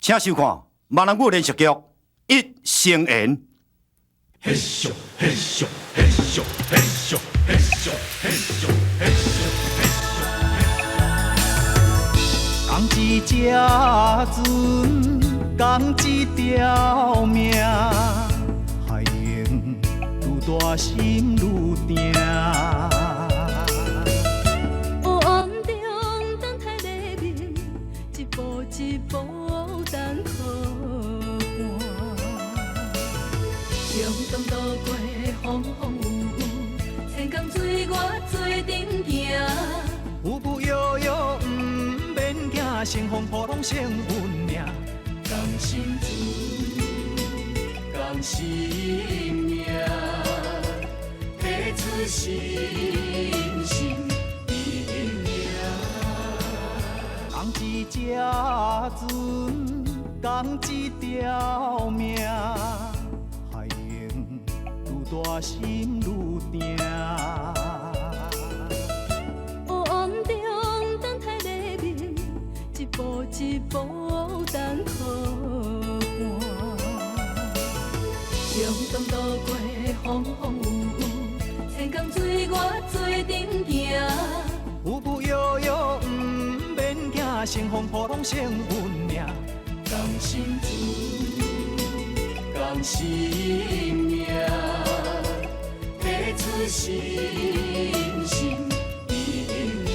請收看閩南語連續劇《一生緣》。嘿咻嘿咻嘿咻嘿咻嘿咻嘿咻嘿咻嘿咻。仝一隻船，仝一條命，海浪愈大心愈定。黑暗中等待黎明，一步一步等靠岸。中东渡过风风雨雨，千江水我做阵行。有无摇摇毋免惊，乘风破浪胜运命。仝心船，仝心命，彼此心心意命。仝一隻船，仝一條命，海浪愈大心愈定。黑暗中等待黎明，一步一步等靠岸。中东渡过风风雨雨，千江水我做阵行。有无摇摇毋免惊，乘风破浪胜运命。仝心船，仝心命，彼此心心意命。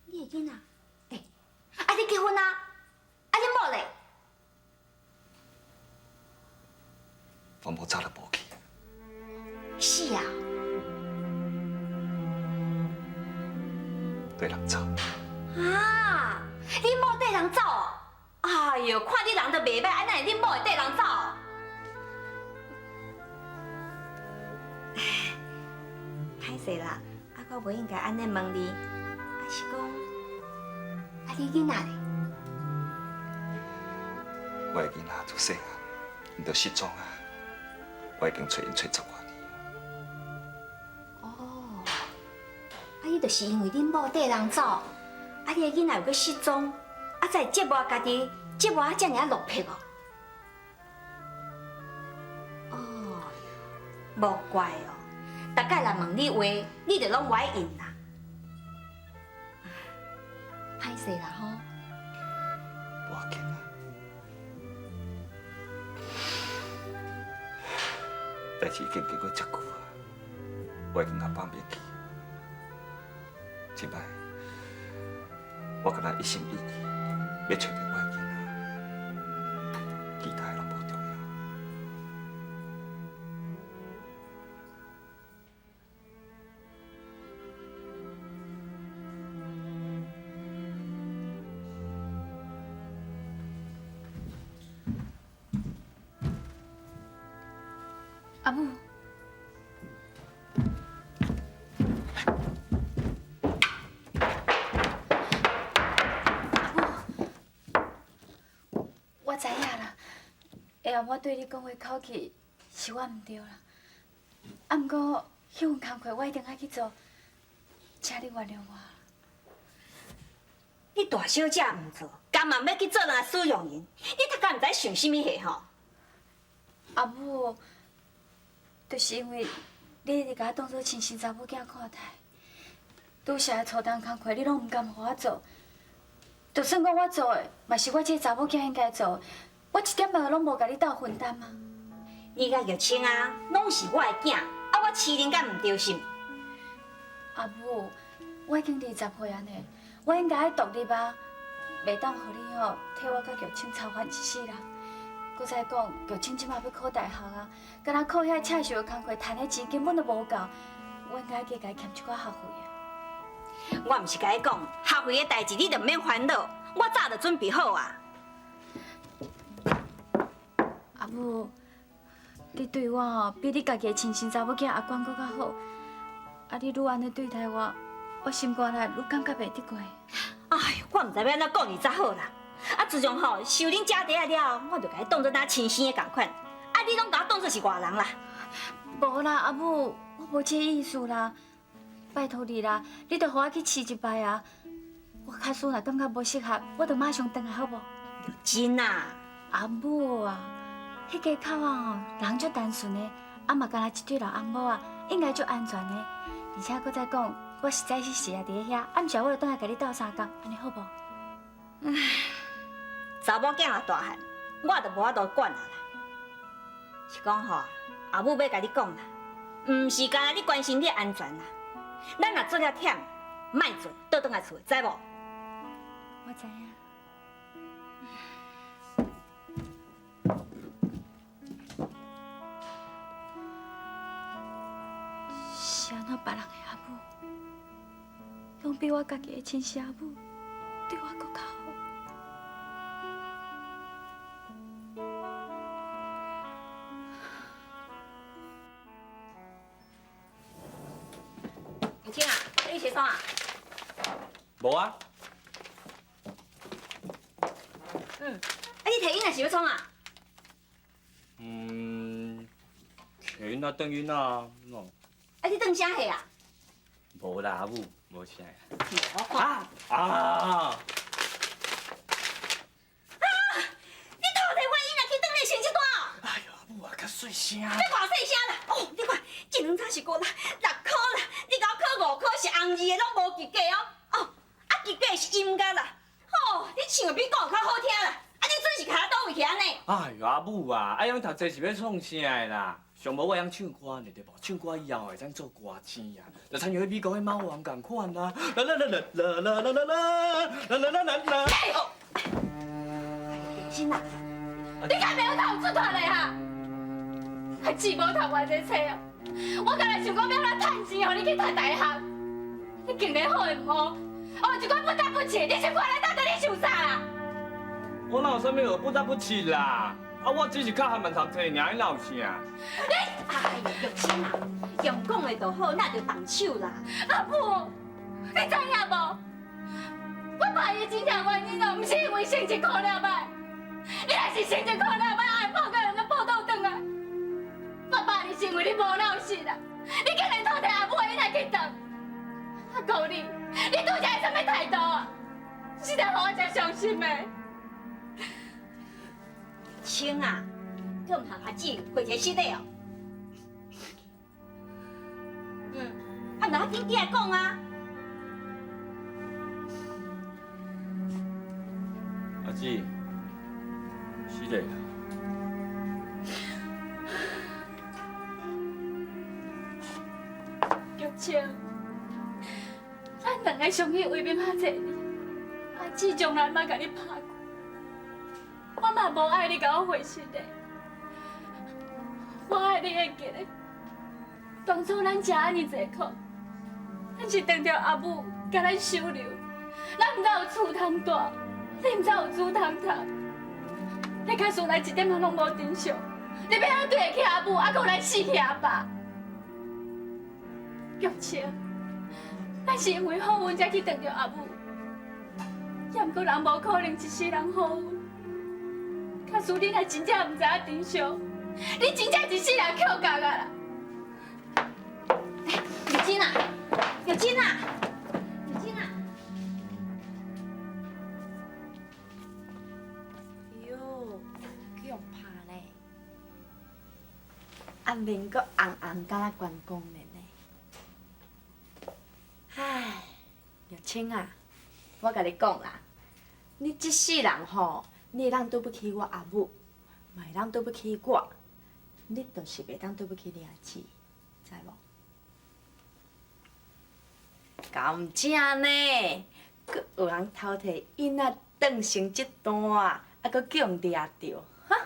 你的囡仔，欸，啊你結婚啊？啊你某咧？我某早就無去。是啊。綴人走。啊！你某綴人走？哎喲，看你人都袂䆀，按哪會恁某會綴人走？歹勢啦，啊我無應該按呢問你，啊是講，啊你囡仔咧？我的囡仔自細漢，𪜶就失蹤啊，我已經揣𪜶揣十外年。哦，啊你就是因為恁某綴人走，啊你的囡仔又閣失蹤，啊才會折磨家己，折磨啊遮爾仔落魄哦。哦，無怪哦，逐擺人問你話，你就攏無愛應啦。歹勢啦吼。無要緊啦，代誌已經經過遮久啊，我已經也放袂記。這擺我敢若一心一意欲揣著我的囡仔，其他的攏無重要。阿母，阿母，我知影啦。下暗我對你講話口氣是我毋對啦。啊，毋過彼份工課我一定愛去做，請你原諒我。你大小姐毋做，甘嘛欲去做人的使用人？你讀甲毋知想啥物貨吼？阿母，就是因為你一直共我當做親生查某囝看待，拄啥的粗重工課你攏毋甘予我做，就算講我做的，嘛是我這個查某囝應該做的，我一點仔攏無共你鬥分擔啊！你佮玉清啊，攏是我的囝，啊我飼恁敢毋著是？阿母，我已經20歲啊呢，我應該愛獨立啊，袂當予你吼替我佮玉清操煩一世人。閣再講，玉清這馬欲考大學啊，敢若靠遐赤手的工課趁的錢根本就無夠，我應該加共伊欠一寡學費啊。我毋是共你講，學費的代誌你就毋免煩惱，我早就準備好啊。阿母，你對我吼比你家己的親生查某囝阿娟閣較好，啊你愈按呢對待我，我心肝內愈感覺袂得過。哎喲，我毋知欲按怎講你才好啦。啊，自從吼收恁姐弟仔了後，我就共你當做若親生的仝款。啊，你攏共我當是外人啦。無啦，阿母，我無這意思啦，拜託你啦，你著予我去試一擺啊。我假使若感覺無適合，我就馬上轉來，好無？真啊！阿母啊，彼街口啊吼，人足單純的，啊嘛敢若一對老翁某啊，應該足安全的。而且閣再講，我實在是時啊佇咧遐，暗時我就轉來共你鬥相共，按呢好無？唉，查某囝若大漢，我就無法度管啊啦。是講吼，阿母欲共你講啦，毋是干焦你關心你的安全啦。咱若做了忝，莫做，倒轉來厝，知無？我知影。是按怎別人的阿母，攏比我家己的親生阿母對我閣較好。玉清啊，你是創啊？無啊。啊，你提囡仔是欲創啊？嗯，提囡仔轉囡仔啊。啊，你轉啥戲啊？無啦，阿母，無啥。我看。啊啊！啊！你偷提我囡仔去轉你成績單哦？哎喲，阿母啊，較細聲。你偌細聲啦？哦，你看，這兩早是五六六箍啦，你共我考5箍是紅字的，攏無及格哦。哦，啊及格是音樂啦。哦，你唱的比講的較好聽啦。啊，你準是徛佗位去按呢？哎喲，阿母啊，啊，曉讀冊是欲創啥的啦？上無我會曉唱歌呢，對無？唱歌以後會當做歌星啊，就親像彼美國彼貓王仝款啊！啦啦啦啦啦啦啦啦啦啦啦啦啦！真啊！你敢袂曉讀有出脫咧哈？還字無讀偌濟冊哦！我敢若想講欲按怎趁錢，予你去讀大學，你竟然好的毋學，學一寡不得不試，你是看咧到底你想啥啦？我哪有啥物學不得不試啦？啊，我只是較含慢讀冊爾，你哪有啥？你，哎呀，玉清啊，用講的就好，哪著動手啦？阿母，你知影無？我爸伊真正原因哦，毋是因為成績考了歹，你若是成績考了歹，也會報到人個報到轉來。我爸你是因為你無老實啦，你竟然偷提阿母的囡仔去轉。阿姑你，你拄才是啥物態度啊？實在予我真傷心的。清啊，閣毋通阿姊回一個失禮哦。啊，若緊起來講啊。阿姊，失禮啦。玉清，咱兩个相去為免遐濟年，阿姊從來毋捌共你拍過。我嘛無愛你共我回失禮，我愛你會記得，當初咱食按呢濟苦，咱是當著阿母共咱收留，咱毋知有厝通住，你毋知有書通讀，你假使來一點仔攏無珍惜，你欲按怎對得起阿母，猶閣有咱死去阿爸？玉清，咱是因為好運才去撞著阿母，也毋過人無可能一世人好運。假使你若真正毋知影珍惜，你真正一世人扣角啊啦！玉珍啊，玉珍啊，玉珍啊！喲，去予拍呢！啊面阁紅紅，敢若關公面呢。唉，玉清啊，我共你講啦，你這世人吼，你會當對不起我阿母，嘛會當對不起我，你就是袂當對不起你阿姊，知無？敢毋正呢？閣有人偷提囡仔當成績單，啊，閣叫人掠著，哈？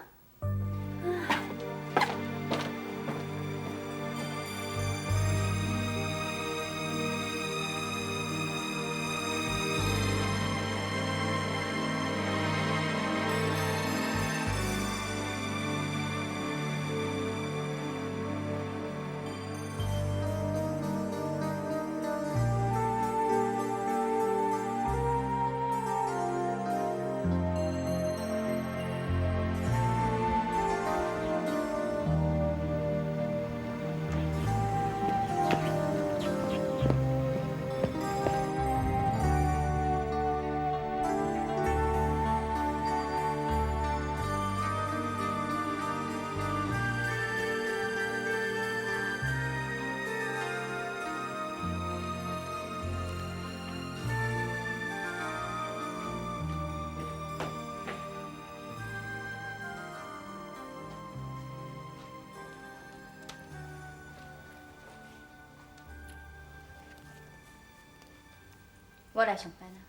我來上班啊。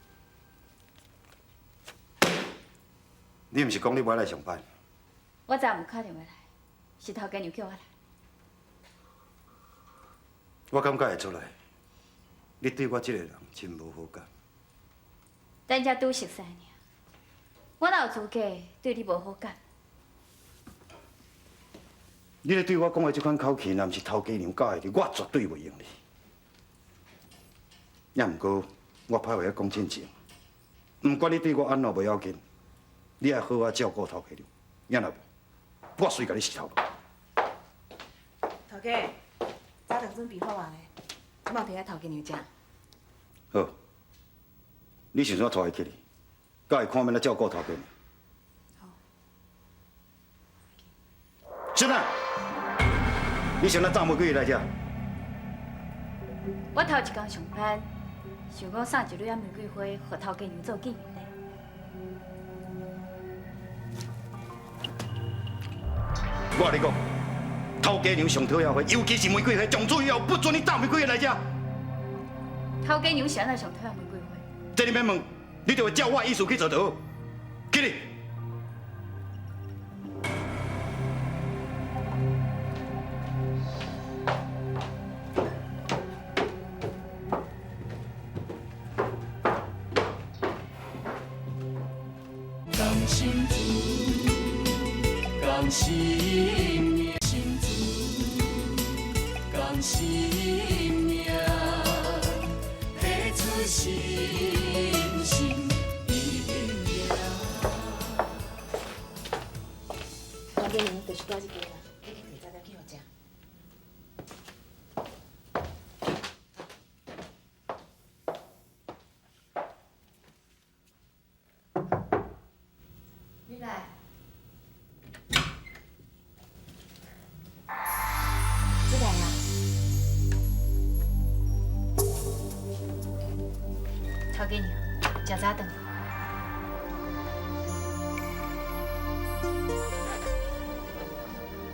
你毋是講你無愛來上班？我昨昏有敲電話來，是頭家娘叫我來。我感覺會出來，你對我這個人真無好感。咱才拄熟似爾，我哪有資格對你無好感？你咧對我講的這款口氣，若毋是頭家娘教的你，我絕對袂用你。也毋過，我歹話愛講進前，毋管你對我按怎無要緊，你愛好好照顧頭家娘，也若無，我隨共你洗頭。頭家，早頓準備好啊咧，這馬提來頭家娘食。好，你想怎帶伊去哩？教伊看欲按怎照顧頭家娘。好。小娜，你想怎送玫瑰來遮？我頭一工上班，想講送一蕊仔玫瑰花，予頭家娘做紀念禮。我共你講，頭家娘上討厭花，尤其是玫瑰花，從此以後不准你搭玫瑰花來遮。頭家娘是按怎上討厭玫瑰花？這你免問，你就會照我的意思去做就好。起來。同心厝，同心命，心厝，同心命，彼此心心意命。頭家娘就是住這間啦，你去提早點去予食。你來。你來啊！頭家娘，食早頓。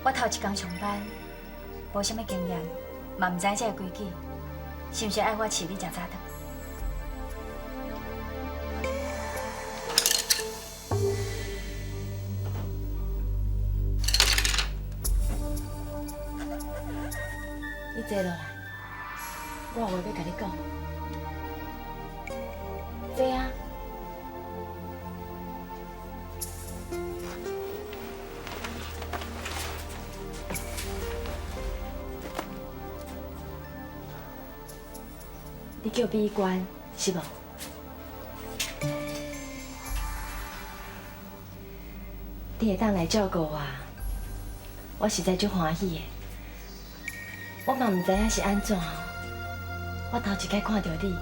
我頭一工上班，無啥物經驗，嘛毋知影這个規矩，是毋是愛我飼你食早頓？你坐落來，我有話欲共你講。坐啊！你叫美娟是無？你會當來照顧我，我實在足歡喜的。我嘛毋知影是按怎，我頭一擺看著你，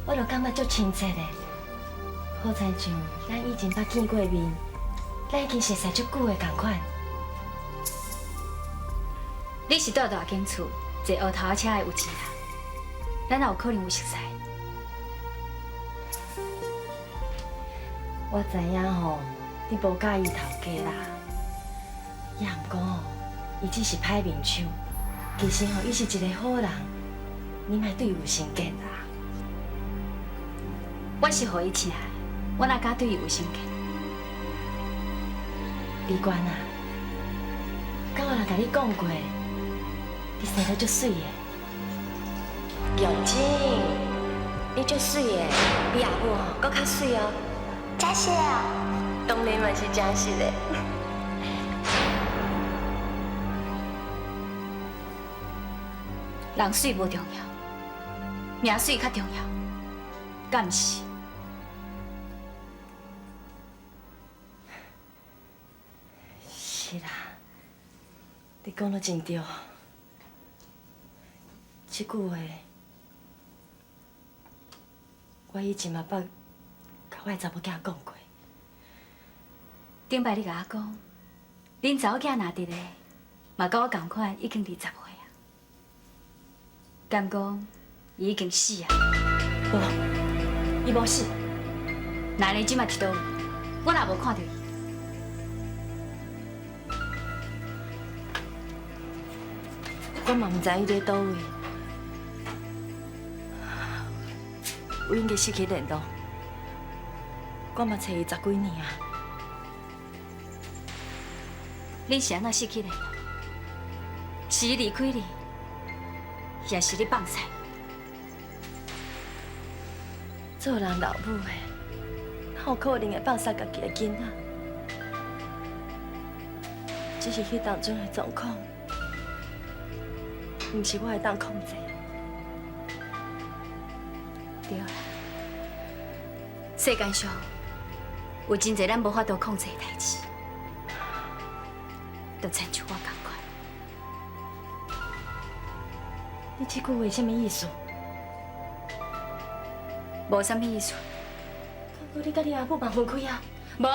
我就感覺足親切的，好親像咱以前捌見過面，咱已經熟似足久的仝款。你是蹛大間厝坐烏頭車的有錢人，咱哪有可能有熟似？我知影吼，你無佮意頭家啦，也毋過吼，伊只是歹面相。其實吼，伊是一個好人，你莫對伊有成見啦。我是予伊飼，我哪敢對伊有成見？美娟啊，敢有人共你講過，你生得足媠的。玉清，你足媠的，比阿母吼閣較媠哦。真實啊！當然嘛是真實的。人媠無重要，命媠較重要，敢毋是？是啦，你講得真對。這句話，我以前嘛捌共我的查某囝講過。頂擺你共我講，恁查某囝若佇咧，嘛佮我仝款，已經20歲啊。敢講伊已經死啊？無，伊無死。那你這馬佇佗位？我若無看著伊。我嘛毋知伊佇佗位。我應該失去聯絡，我嘛揣伊十幾年啊。你是按怎失去聯絡？是伊離開你，抑是你放屎？做人老母的，哪有可能會放捒家己的囡仔？只是彼當陣的狀況，毋是我會當控制。對啦，世間上有真濟咱無法度控制的代誌，就親像我仝款。你這句話啥物意思？無啥物意思。敢講你佮你阿母嘛分開啊？無。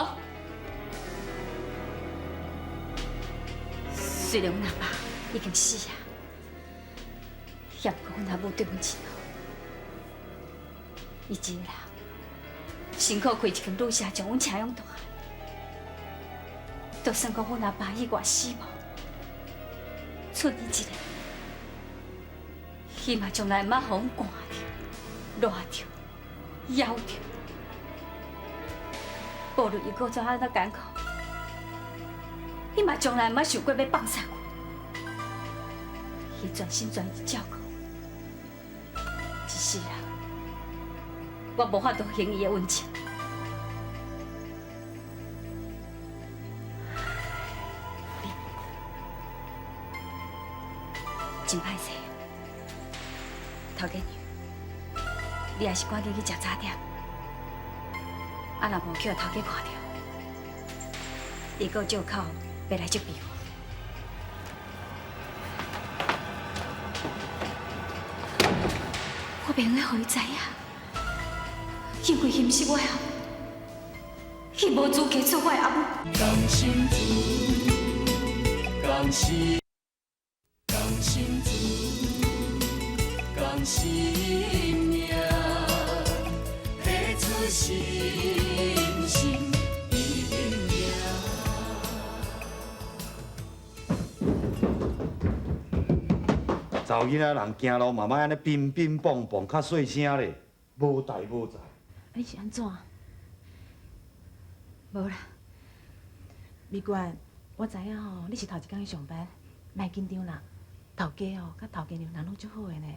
雖然阮阿爸已經死啊，也毋過阮阿母對阮真好。伊一個人辛苦開一間旅社，將阮請養大。就算講阮阿爸意外死亡，剩伊一個，伊嘛從來毋捌予阮寒著、熱著、枵著。無論伊過怎按怎艱苦，伊嘛從來毋捌想過欲放捒我。伊全心全意照顧我，一世人，我無法度還伊的恩情。真歹勢，頭家娘，你還是趕緊去食早點。啊，若無去予頭家看著，伊閣借口欲來責備我。我袂用得予伊知影，因為伊毋是我的阿母，伊無資格做我的阿母。仝心事，仝心，仝心事，仝心命，彼此心心意命。查某囡仔人行路嘛莫按呢乒乒乓乓，較細聲咧，無代無誌。你是按怎？無啦，美娟，我知影吼，你是頭一工去上班，莫緊張啦。頭家吼，佮頭家娘人攏足好的呢。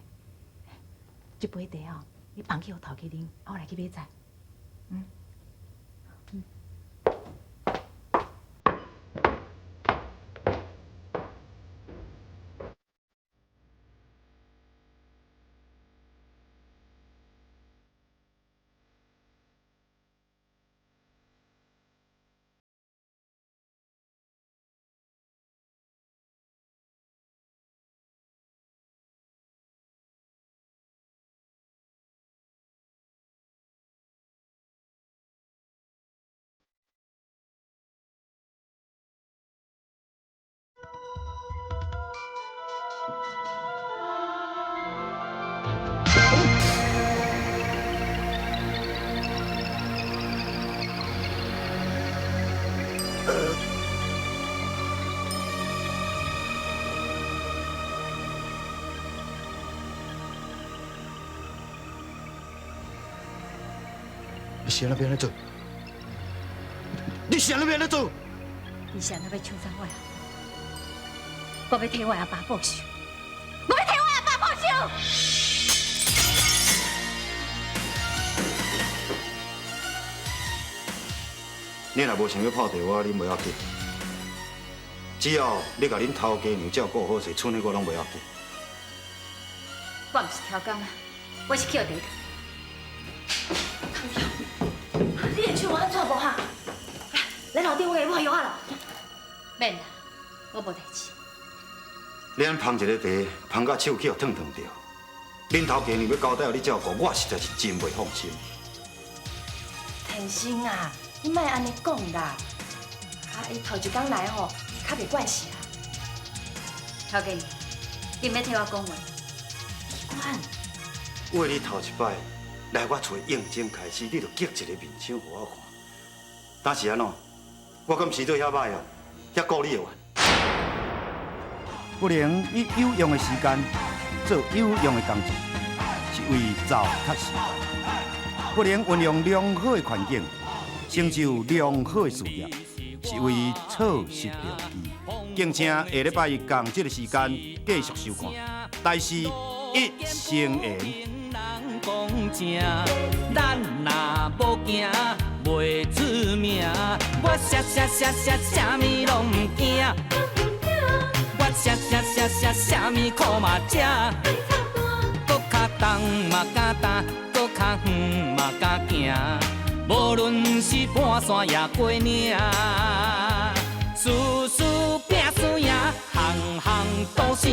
這杯茶吼，你放去予頭家啉，我來去買菜。嗯。嗯。你是按怎欲按呢做？你是按怎欲按呢做？你是按怎欲搶走我的阿母？我欲替我阿爸報仇！我欲替我阿爸報仇！你若無想欲拍電話，你袂要緊。只要你共恁頭家娘照顧好勢，賰的我攏袂要緊。我毋是超工啊，我是去予地你的手按怎無哈？來樓頂，我共你抹藥啊啦。免啦，我無代誌。你按捧一个茶，捧甲手去予燙燙著。恁頭家娘欲交代予你照顧，我實在是真袂放心。天生啊，你莫按呢講啦。啊，伊頭一工來吼，較袂慣勢啊。頭家娘，你毋免替我講話。美娟，為你頭一擺來我厝應徵開始，你就激一個面相予我看。當時按怎？我敢生做遐歹哦，遐顧你的話。不能以有用的時間做有用的工作，是為走較時。不能運用良好的環境，成就良好的事業，是為錯失良機。敬請下禮拜仝這個時間繼續收看《大師一生緣》。講正，咱若無驚，袂出名。我啥啥啥啥啥物攏毋驚，我啥啥啥啥啥物苦嘛食。閣較東嘛敢擔，閣較遠嘛敢行。無論是盤山抑過嶺，事事拼輸贏，項項都是。